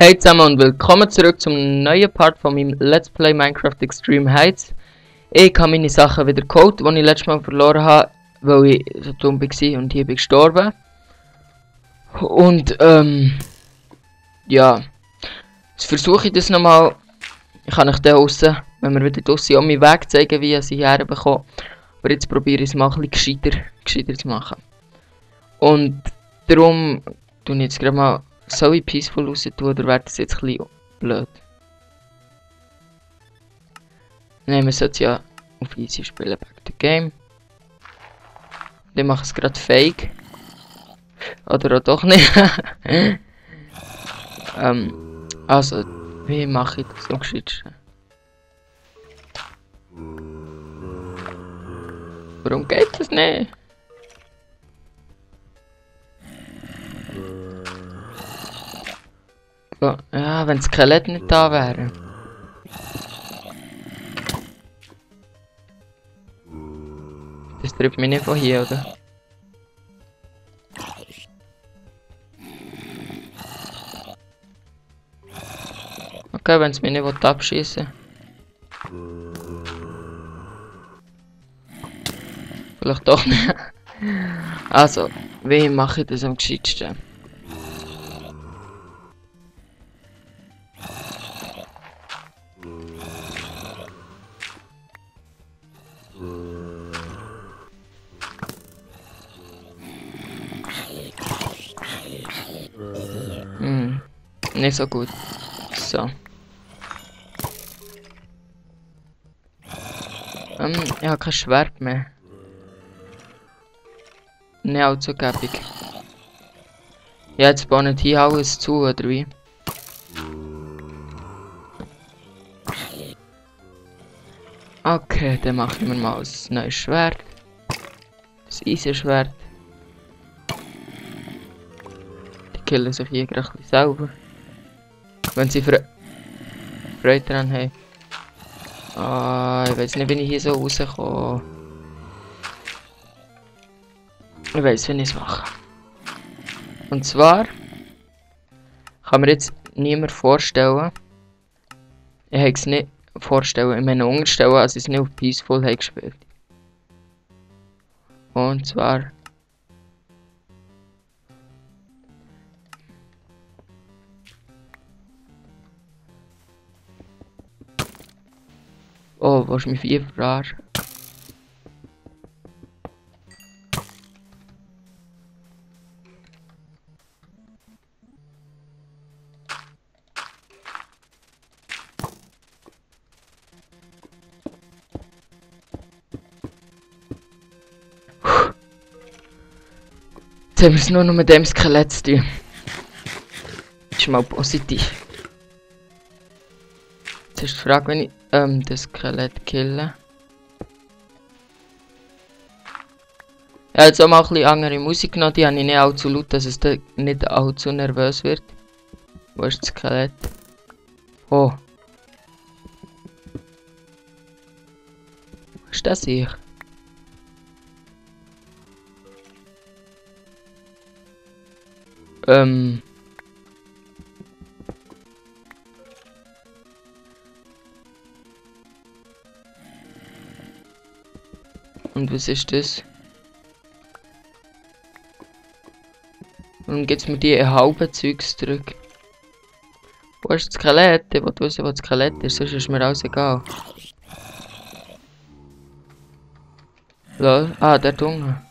Hey zusammen und willkommen zurück zum neuen Part von meinem Let's Play Minecraft Extreme Heights. Ich habe meine Sachen wieder geholt, die ich letztes Mal verloren habe, weil ich so dumm war und hier bin gestorben. Und ja, jetzt versuche ich das nochmal. Ich kann euch da draussen, wenn wir wieder draussen sind, auch meinen Weg zeigen, wie ich sie hierher bekomme. Aber jetzt probiere ich es mal ein bisschen gescheiter zu machen. Und darum tue ich jetzt gerade mal. Soll ich peaceful raus tun, oder wäre das jetzt ein bisschen blöd? Nein, wir sollten ja auf easy spielen, back to game. Und ich mache es gerade fake. Oder auch doch nicht. Also, wie mache ich das am geschicktesten? Warum geht das nicht? Ja, wenn das Skelett nicht da wäre. Das trifft mich nicht von hier, oder? Okay, wenn es mich nicht abschießen will. Vielleicht doch nicht. Also, wie mache ich das am gescheitsten? Nicht so gut. So. Ich habe kein Schwert mehr. Nicht allzu gäbig. Ja, jetzt bauen hier alles zu, oder wie? Okay, dann mache ich mir mal ein neues Schwert. Das Eisenschwert. Die killen sich hier gerade ein bisschen selber. Wenn sie Freude daran haben. Ich weiß nicht, wie ich hier so rauskomme. Ich weiß, wie ich es mache. Und zwar kann mir jetzt niemand vorstellen. Ich habe es nicht vorstellen, ich meine unterstellen, als ich es nicht auf Peaceful habe gespielt. Und zwar. Oh, was mich viel verarschen? Jetzt haben wir es nur noch mit dem Skelett zu tun. Das ist mal positiv. Jetzt ist die Frage, wenn ich das Skelett killen. Ich habe jetzt auch mal ein bisschen andere Musik genommen, die habe ich nicht allzu laut, dass es nicht allzu nervös wird. Wo ist das Skelett? Oh. Wo ist das hier? Und was ist das? Warum gibt es mir die halben Zeugs zurück? Wo ist das Skelett? Ich will wissen, wo das Skelett ist, sonst ist mir alles egal. Lol. Ah, der Dunge.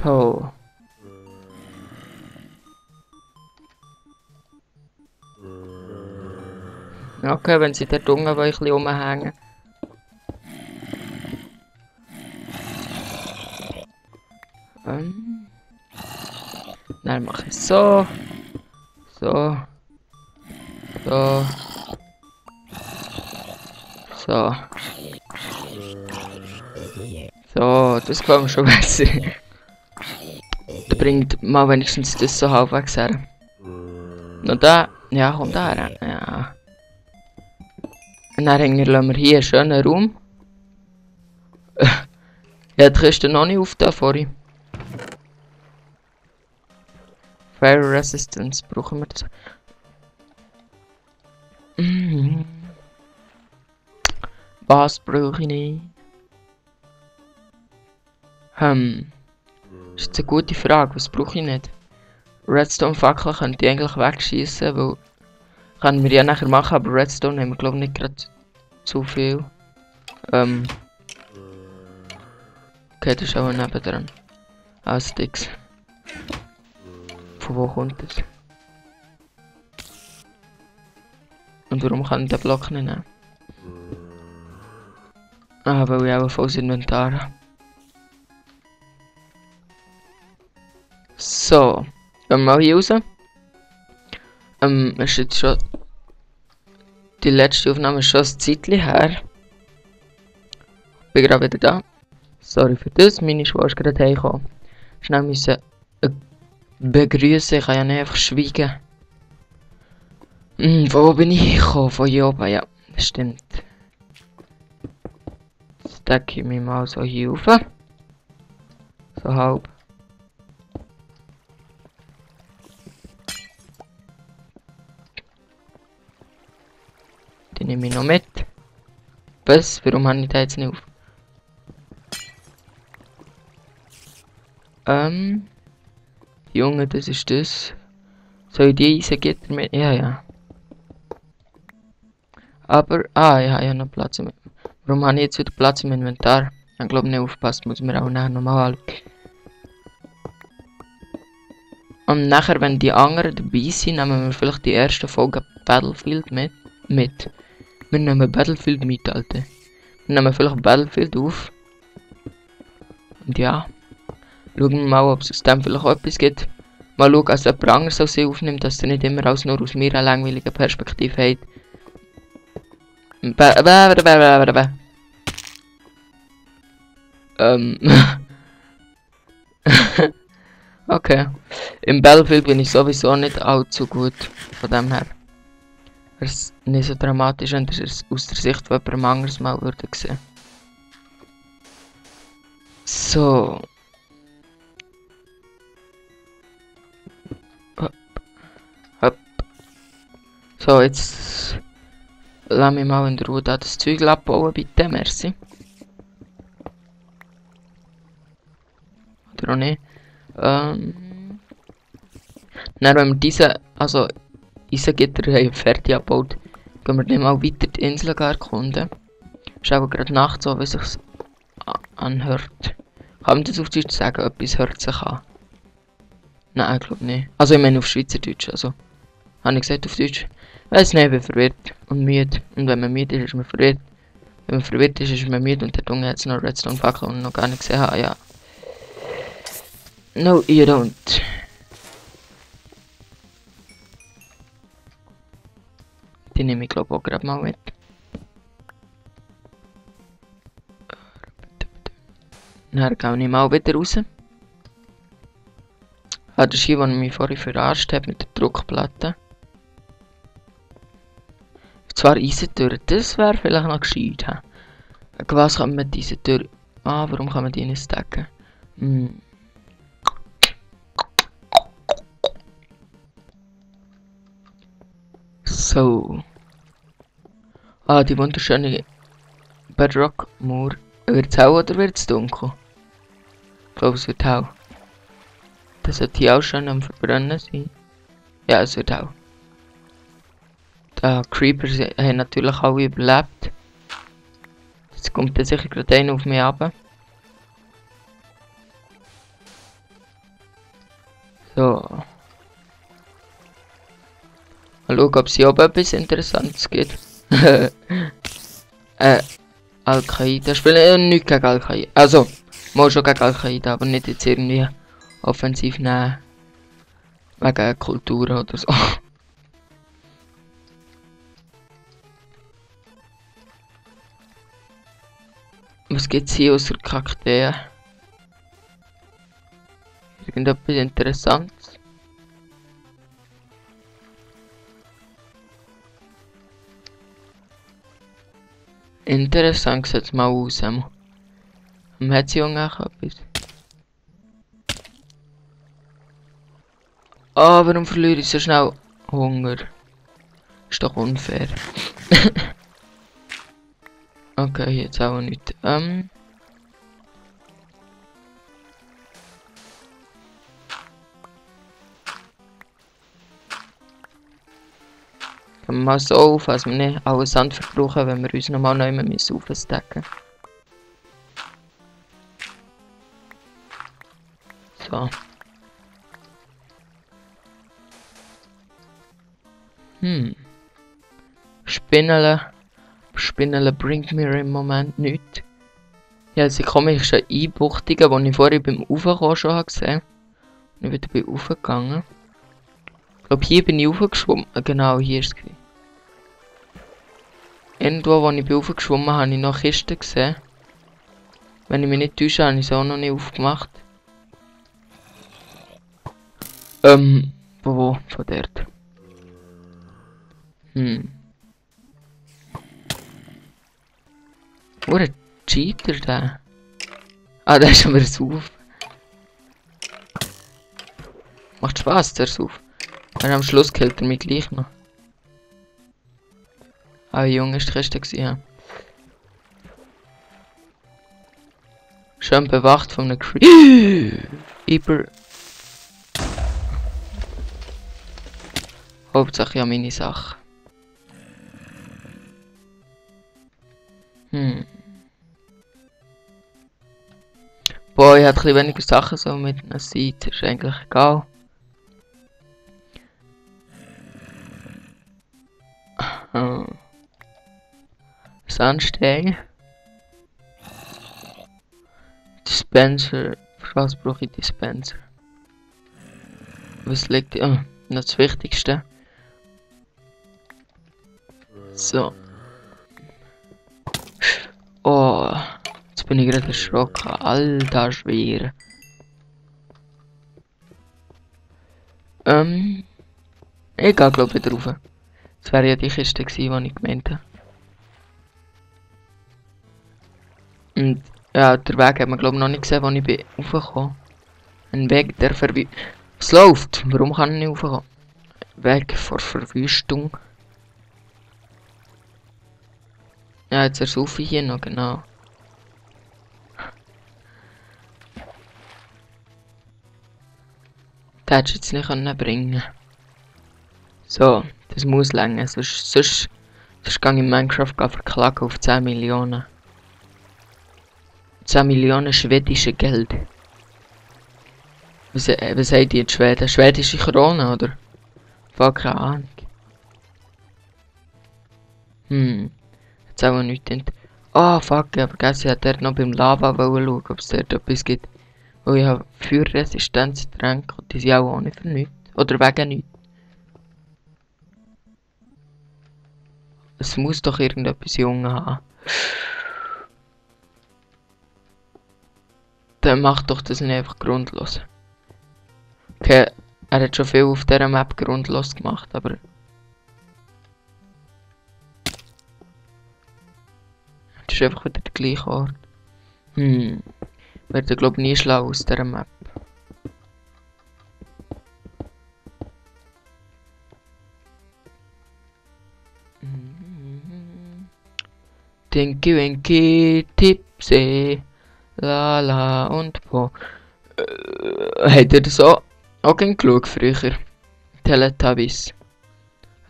Oh. Okay, wenn sie der Dunge ein bisschen rumhängen. Dann mache ich so. So. So. So. So, das kommt schon besser. bringt mal wenigstens das so halbwegs her. Und da, ja, kommt da her. Ja. Und dann lassen wir hier einen schönen Raum. Ja, die Kiste noch nicht auf da vorhin. Fire Resistance brauchen wir das. Was brauche ich nicht? Das ist jetzt eine gute Frage. Was brauche ich nicht? Redstone-Fackel könnte ich eigentlich wegschießen, weil können wir ja nachher machen, aber Redstone haben wir glaube ich nicht gerade zu viel. Okay, das ist auch nebendran. Sticks. Von wo kommt das? Und warum kann ich den Block nicht nehmen? Weil ich auch ein volles Inventar habe. So. Gehen wir mal hier raus. Ist jetzt schon... Die letzte Aufnahme ist schon ein Zeitchen her. Bin gerade wieder da. Sorry für das, meine Schwester ist gerade heimgekommen. Schnell müssen begrüßen, ich kann ja nicht einfach schweigen. Von wo bin ich gekommen? Von hier oben, ja, das stimmt. Jetzt decke ich mich mal so hier rauf. So halb. Die nehme ich noch mit. Was? Warum habe ich da jetzt nicht auf? Junge, das ist das. Soll ich die Eisengitter mit? Ja, ja. Aber, ich habe ja noch Platz im... Warum habe ich jetzt wieder Platz im Inventar? Ich glaube nicht aufpasst, muss mir auch nachher nochmal anschauen. Und nachher, wenn die anderen dabei sind, nehmen wir vielleicht die erste Folge Battlefield mit. Wir nehmen Battlefield mit, Alter. Wir nehmen vielleicht Battlefield auf. Und ja. Schauen wir mal, ob es aus dem vielleicht auch etwas gibt. Mal schauen, als jemand anderes aus sie aufnimmt, dass er nicht immer alles nur aus meiner langweiligen Perspektive hat. Okay. Im Battlefield bin ich sowieso nicht allzu gut. Von dem her. Es ist nicht so dramatisch, wenn ihr es aus der Sicht von jemandem anderes mal würde sehen. So. Hopp. So, jetzt lass mich mal in Ruhe da das Zeug abbauen, bitte, merci. Oder auch nicht. Dann, wenn wir diese, also Eisengitter haben fertig abgebaut, gehen wir dann mal weiter die Insel erkunden. Ist aber gerade Nacht, so wie es sich anhört. Kann man das auf Deutsch sagen, etwas hört sich an? Nein, ich glaube nicht. Also ich meine auf Schweizerdeutsch, also. Habe ich gesagt auf Deutsch? Weiß nicht, ich bin verwirrt und müde. Und wenn man müde ist, ist man verwirrt. Wenn man verwirrt ist, ist man müde und der Dunge hat noch Redstone-Fackel und noch gar nicht gesehen habe, ja. No, you don't. Die nehme ich glaube auch gerade mal mit. Dann gehe ich mal wieder raus. Das ist hier, wo ich mich vorhin verarscht habe mit der Druckplatte. Zwar Eisentür, das wäre vielleicht noch gescheit. Was kann man mit dieser Tür... warum kann man die nicht stacken? So. Die wunderschöne Bedrock Moor. Wird es hell oder wird es dunkel? Ich glaube, es wird hell. Das sollte hier auch schon am Verbrennen sein. Ja, es wird hell. Die Creepers haben natürlich alle überlebt. Jetzt kommt sicher gerade einer auf mich runter. So. Mal schauen, ob es hier oben etwas Interessantes gibt. Al-Qaida. Ich spiele nicht gegen Al-Qaida. Also, mal schon gegen Al-Qaida, aber nicht jetzt irgendwie offensiv nehmen. Wegen Kultur oder so. Was gibt's hier außer Kakteen? Hier irgendetwas Interessantes. Interessant sieht es mal aus. Hat sie Junge auch etwas? Ah, warum verliere ich so schnell Hunger? Ist doch unfair. Okay, jetzt auch nicht. Mal so auf, dass wir nicht alles Sand verbrauchen, wenn wir uns nochmal neu aufstacken. So. Spinnele bringt mir im Moment nichts. Ja, diese komischen Einbuchtungen, die ich vorhin beim Aufkommen schon gesehen habe. Und ich wieder bin aufgegangen. Ich glaube, hier bin ich aufgeschwommen. Genau, hier ist es. Irgendwo, wo ich bin aufgeschwommen habe ich noch Kisten gesehen. Wenn ich mich nicht täusche, habe ich es auch noch nicht aufgemacht. Wo? Von dort. Wo ein Cheater da? Ah, da ist schon wieder Sauf. Macht Spaß, der Sauf. Aber am Schluss killt er mich gleich noch. Ah, Junge, ist die Kiste gewesen, Schön bewacht von einem Creeper. Hauptsache ja meine Sache. Boah, ich hatte ein bisschen weniger Sachen so mit einer Seite, ist eigentlich egal. Sandstein. Dispenser. Für was brauche ich Dispenser? Was liegt? Oh, das Wichtigste. So. Oh, jetzt bin ich gerade erschrocken. Alter Schwere. Ich gehe glaube ich drauf. Das wäre ja die Kiste gewesen, die ich gemeint habe. Und ja, der Weg hat man glaube ich noch nicht gesehen, wo ich bin raufgekommen. Ein Weg der Verwüstung. Es läuft! Warum kann ich nicht raufkommen? Weg vor Verwüstung. Ja, jetzt ersaufe ich hier noch, genau. Das hättest du jetzt nicht können bringen. So, das muss länger, sonst gehe ich in Minecraft verklagen auf 10 Millionen. 10 Millionen schwedische Geld. Was sagt die in Schweden? Schwedische Krone, oder? Voll keine Ahnung. Jetzt auch nichts. Oh fuck, ich habe vergessen, ich hätte dort noch beim Lava schauen, ob es dort etwas gibt. Weil ich habe Feuerresistenztränke und die sind auch nicht für nichts. Oder wegen nichts. Es muss doch irgendetwas Junge haben. Dann macht doch das nicht einfach grundlos. Okay, er hat schon viel auf dieser Map grundlos gemacht, aber... Das ist einfach wieder der gleiche Ort. Werde glaube ich nie schlau aus dieser Map. Tinky Winky Tipsy Lala und Po. Habt ihr das auch geschaut früher? Teletubbies.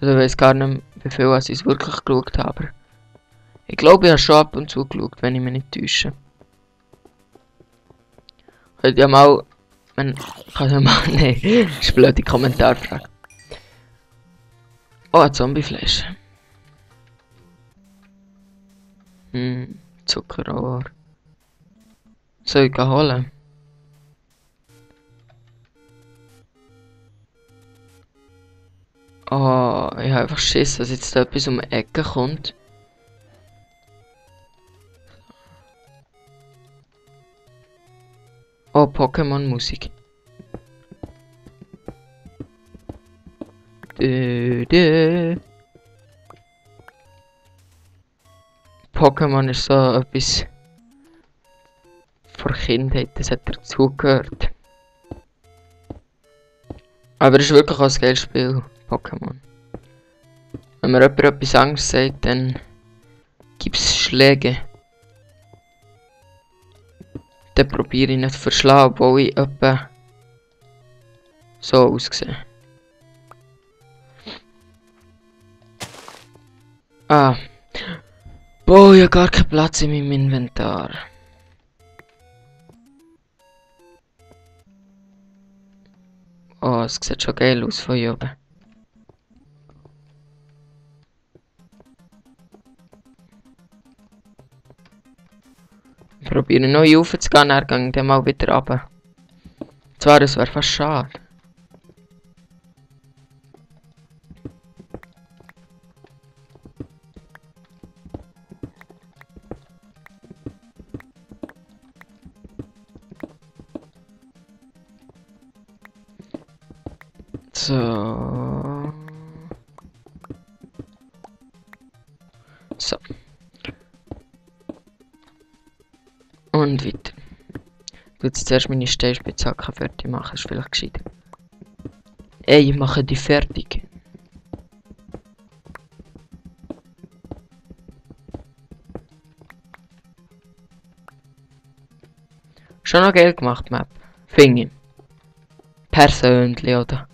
Also ich weiß gar nicht, wie viel ich es wirklich geschaut habe. Ich glaube, ich habe schon ab und zu geschaut, wenn ich mich nicht täusche. Könnt ihr mal... Kann ja mal... Nein, das ist blöd, die Kommentarfrage. Oh, ein Zombiefleisch. Zuckerrohr. Soll ich holen? Oh, ich habe einfach Schiss, dass jetzt da etwas um die Ecke kommt. Oh, Pokémon-Musik. Pokémon ist so etwas vor Kindheit, das hat dazugehört. Aber es ist wirklich auch ein geiles Spiel, Pokémon. Wenn mir jemand etwas Angst sagt, dann gibt es Schläge. Dann probiere ich nicht zu verschlagen, obwohl ich etwa so aussehe. Ah. Boah, ich habe gar keinen Platz in meinem Inventar. Oh, es sieht schon geil aus von hier oben. Ich probiere neu raufzugehen, dann gehe ich dann mal wieder runter. Zwar, das wäre fast schade. So. So. Und weiter. Ich will jetzt zuerst meine Steinspitzhacke fertig machen, ist vielleicht gescheiter. Ey, ich mache die fertig. Schon noch geil gemacht, Map. Finde ich. Persönlich, oder?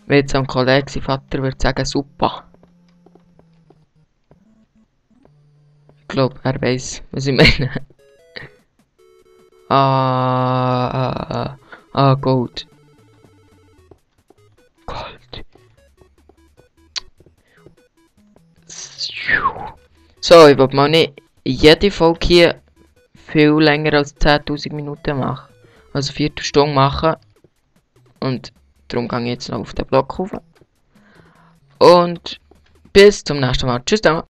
Wenn jetzt ein Kollege, sein Vater würde sagen, super. Ich glaube, er weiß, was ich meine. Gold. Gold. So, ich will mal nicht jede Folge hier viel länger als 10.000 Minuten machen. Also 4 Stunden machen. Und darum gehe ich jetzt noch auf den Block rauf. Und bis zum nächsten Mal. Tschüss dann.